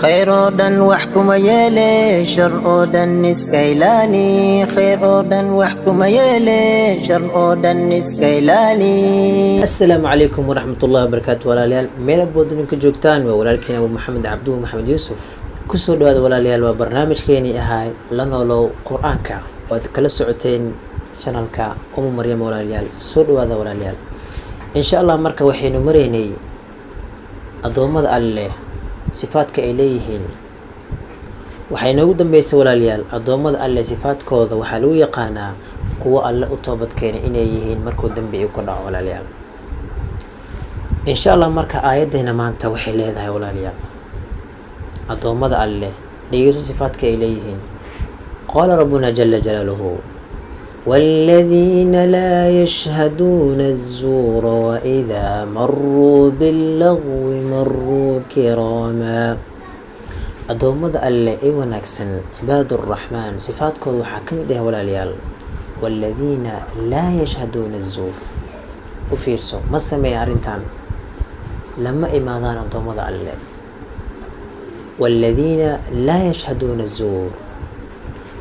Khayr oo dhan wax kuma yeele, shar oo dhan iska ilaali. Khayr oo dhan wax kuma yeele, shar oo dhan iska ilaali. Asalaamu calaykum waraxmatullahi wabarakaatu. Walaalayaal, meel walbood idinka joogtaan, waa walaalkiin Abu Maxamed Cabduhu Maxamed Yuusuf. Kusoo dhawaada walaalayaal, waa barnaamijkeenii ahaa La Noolow Qur-aanka oo aad kala socoteen channelka Umu Maryam. Walaalayaal, soo dhawaada walaalayaal. Insha Allah marka waxaynu maraynay addoommada Alleh sifaadka ay leeyihiin. Waxay noogu dambeysay walaalayaal, addoommada Alleh sifaadkooda waxaa lagu yaqaanaa kuwo Alle u toobad keenay inay yihiin markuu dembi ku dhaco. Walaalayaal, insha Allah marka aayaddeena maanta waxay leedahay, walaalayaal, addoommada Alleh dhegeyso sifaadka ay leeyihiin. Qaala rabbuna jala jalaaluhu: والذين لا يشهدون الزور وإذا مروا باللغو مروا كراما. Addoommada Alleh ee wanaagsan, cibaaduraxmaan, sifaadkooda waxaa ka mid ah walaalayaal, والذين لا يشهدون الزور. U fiirso, ma sameeya arrintan, lama imaadaan addoommada Alleh. والذين لا يشهدون الزور,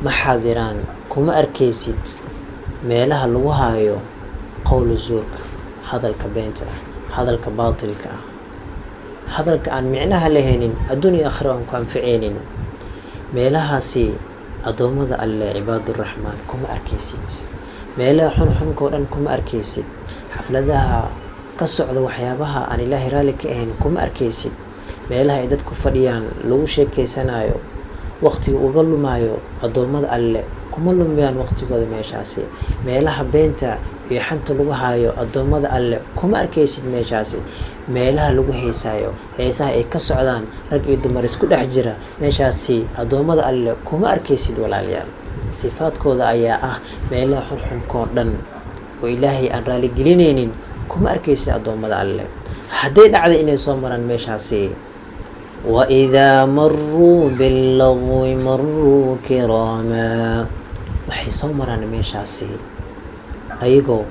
ma xaadiraan, kuma arkaysid meelaha lagu haayo qowlu zuurka, hadalka beenta ah, hadalka baatilka ah, hadalka aan micnaha lahaynin, adduun iyo aakhira aan ku anficaynin. Meelahaasi addoommada Alleh, cibaaduraxmaan, kuma arkaysid. Meelaha xunxunka oo dhan kuma arkaysid. Xafladaha ka socda waxyaabaha aan Ilaahay raalli ka ahayn kuma arkaysid. Meelaha ay dadku fadhiyaan, lagu sheekeysanayo, waqtiga uga lumaayo, addoommada Alleh kuma lumiyaan waqtigooda meeshaasi. Meelaha beenta iyo xanta lagu haayo, addoommada Alleh kuma arkaysid meeshaasi. Meelaha lagu heesaayo, heesaha ay ka socdaan, rag iyo dumar isku dhex jira, meeshaasi addoommada Alleh kuma arkaysid. Walaalayaal, sifaadkooda ayaa ah meelaha xunxunkoo dhan oo Ilaahay aan raaligelinaynin kuma arkaysid addoommada Alleh. Hadday dhacday inay soo maraan meeshaasi, وإذا مروا باللغو مروا كراما, waxay soo maraan meeshaasi ayagoo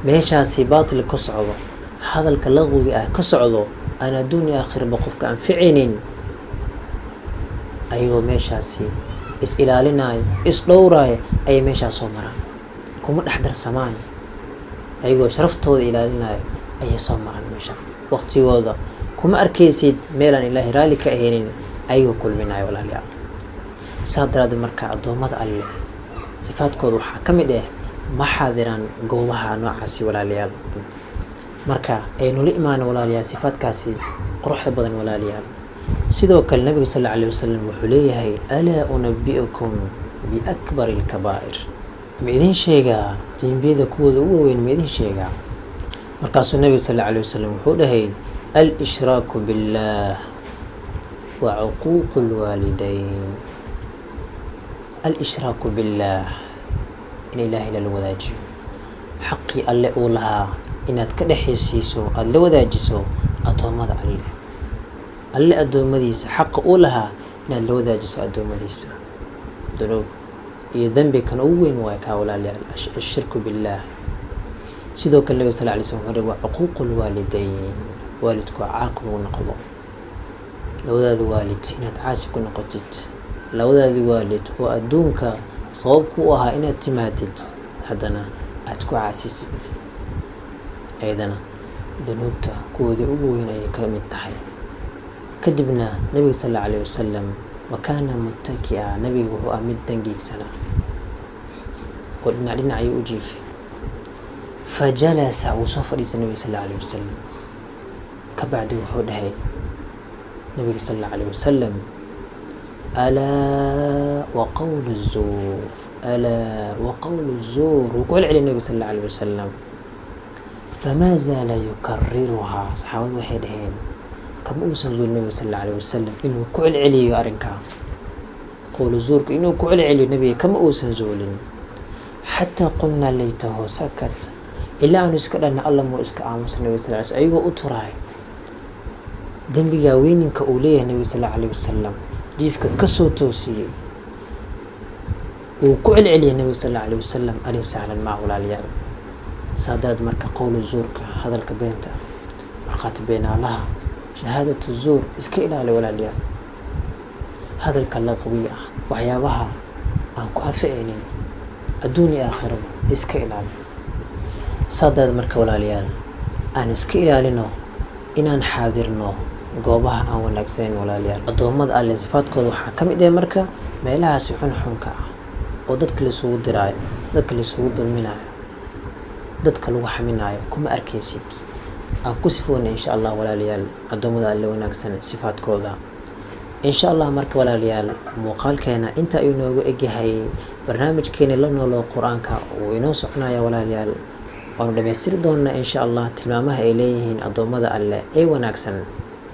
meeshaasi baatil ka socdo, hadalka laqwiga ah ka socdo, aan adduun iyo aakhiraba qofka anficaynin, ayagoo meeshaasi is ilaalinayo, is dhowraayo, ayay meeshaas soo maraan. Kuma dhex darsamaan. Ayagoo sharaftooda ilaalinayo ayay soo maraan meesha. Waqtigooda kuma arkaysid meelaan Ilaahay raalli ka ahaynin ayagoo kulminayo. Walaalayaal, saa daraadeed marka addoommada Alleh sifaadkooda waxaa ka mid ah ma xaadiraan goobaha noocaasi. Walaalayaal, marka aynu la imaano walaalayaal sifaadkaasi quruxda badan. Walaalayaal, sidoo kale nabiga sal alla alayh wasalam wuxuu leeyahay: ألا أنبئكم بأكبر الكبائر? Ma idin sheegaa dembiyada kuwooda ugu waaweyn? Ma idin sheegaa? Markaasuu nabiga sal alla alayh wasalam wuxuu dhahay: الإشراك بالله وعقوق الوالدين. الإشراك بالله, in Ilaahay lala wadaajiyo, xaqii Alle uu lahaa inaad ka dhexaysiiso, aada la wadaajiso addoommada Alle. Alle addoommadiisa xaqa uu lahaa inaad la wadaajiso addoommadiisa, dunuub iyo dembi kan ugu weyn waay kaa walaalayaal, الشرك بالله. Sidoo kale nabiga sal lay slam wuxuu hi: وعقوق الوالدين, waalidku caaq lagu noqdo, labadaada waalid inaad caasi ku noqotid, labadaadi waalid oo adduunka sabab ku ahaa inaad timaadid, haddana aad ku caasisid, ayadana dunuubta kuwoodii ugu weyn ayay ka mid tahay. Kadibna nabiga sal allahu alayh wasalam, وكان متكئا, nabiga wuxuu ah mid dangiigsanaa oo dhinac dhinac ayuu u jiifay. فجلس, wuu soo fadhiistay nabiga sal allahu alayh wasalam. Kabacdi wuxuu dhahay nabiga sal allahu alayh wasalam: ألا وقول الزور, ألا وقول الزور. Wuu ku celceliyay nabiga sal allahu alayh wasalam. فما زال يكررها. Saxaabadu waxay dhaheen, kama uusan zuulin nabiga sal allahu alayh wasalam inuu ku celceliyo arrinkaa, qowlu zuurka inuu ku celceliyo nabiga kama uusan zuulin, حتى قلنا ليته سكت, ilaa aanu iska dhanna Alla muu iska aamusa nabiga sal ly sl, ayagoo u turaay dembigaa weyninka uu leeyahay. Nabiga sal allahu alayh wasalam jiifka kasoo toosiyey, wuu ku celceliyay nabiga sal allahu alayh wasalam. Arrin sahlan maa walaalayaal. Saadaad marka qowlu zuurka, hadalka beenta, markhaati beenaalaha, شهادة الزور, iska ilaali walaalayaal. Hadalka laqwiga ah, waxyaabaha aan ku anficaynin adduun iyo aakhiraba, iska ilaali. Saadaad marka, walaalayaal, aan iska ilaalino inaan xaadirno goobaha aan wanaagsanayn. Walaalayaal, addoommada Alle sifaadkooda waxaa ka mid ah marka meelahaasi xunxunka ah oo dadka laisugu diraayo, dadka laisugu dulminayo, dadka lagu xaminaayo, kuma arkaysid. Aan ku sifoona, insha Allah, walaalayaal, addoommada Alle wanaagsan sifaadkooda, insha Allah. Marka, walaalayaal, muuqaalkeena inta ayuu noogu egyahay. Barnaamijkeena La Noolo Qur-aanka uu inoo soconaya, walaalayaal. Waanu dhamaystiri doonaa, insha Allah, tilmaamaha ay leeyihiin addoommada Alle ee wanaagsan,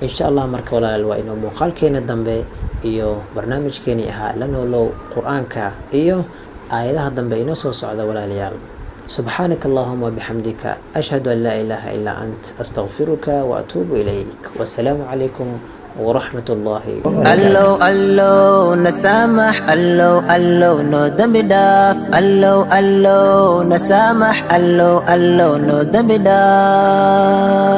insha Allah. Marka, walaalayaal, waa inoo muuqaalkeena dambe iyo barnaamijkeenii ahaa La Noolow Qur-aanka iyo aayadaha dambe inoo soo socda. Walaalayaal, سبحانك اللهم وبحمدك، أشهد أن لا إله إلا أنت، أستغفرك وأتوب إليك، والسلام عليكم ورحمة الله وبركاته. Allow, Allow na saamax. Allow, Allow, noo dembi dhaaf. Allow, Allow na saamax. Allow, Allow, noo dembi dhaaf.